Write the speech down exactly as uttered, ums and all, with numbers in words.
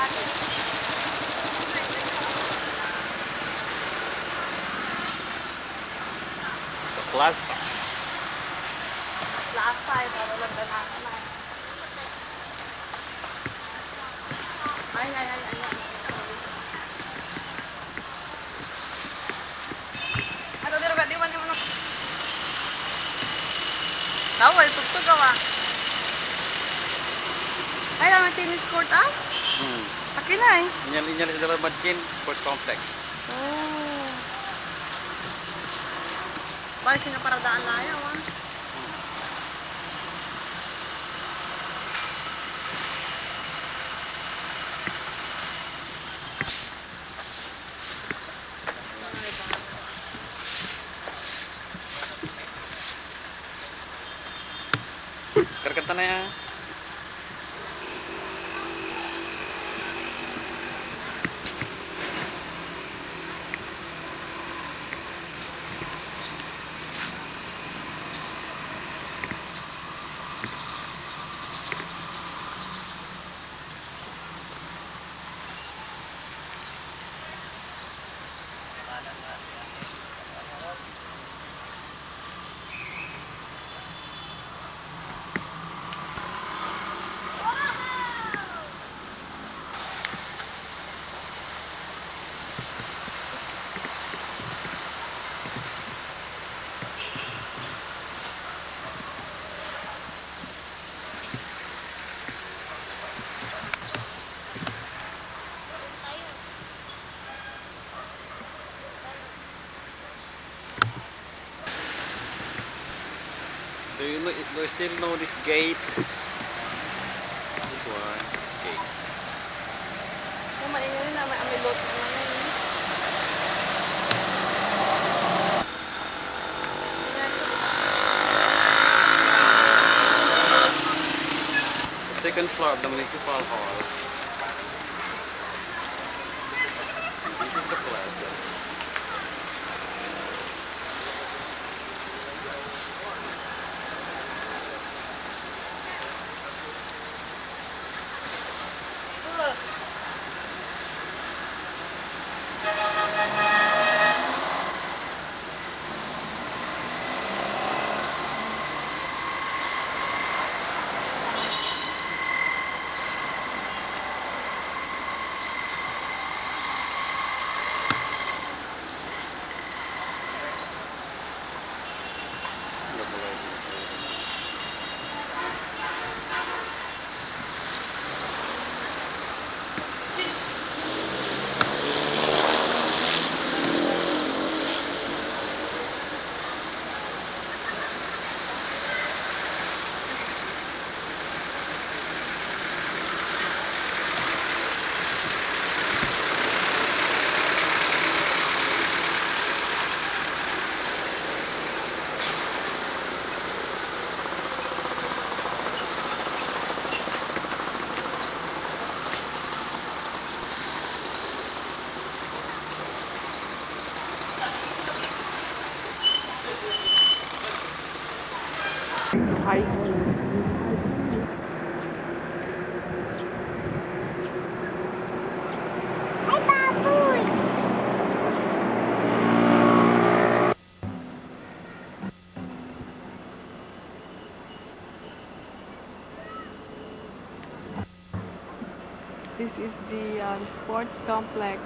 The plaza. Plaza, eh, para lang dalaman, ay. Ay, ay, ay, ay, ay. Ano, di ruga, di man, di man. Tawa, itugtog ka ba? Ay, ang tennis court, ah? Hmm. Akin ay. Inyal-, inyal sa Dalmatkin Sports Complex. Oh. Bay, sinaparadaan na ayaw, ah. Karkatan na ya. Do you know, do you still know this gate? This one, this gate. Oh, maingay na, may, may lote na ngayon. The second floor of the municipal hall. This is the plaza. Hi. Ay, baboy! This is the, um, sports complex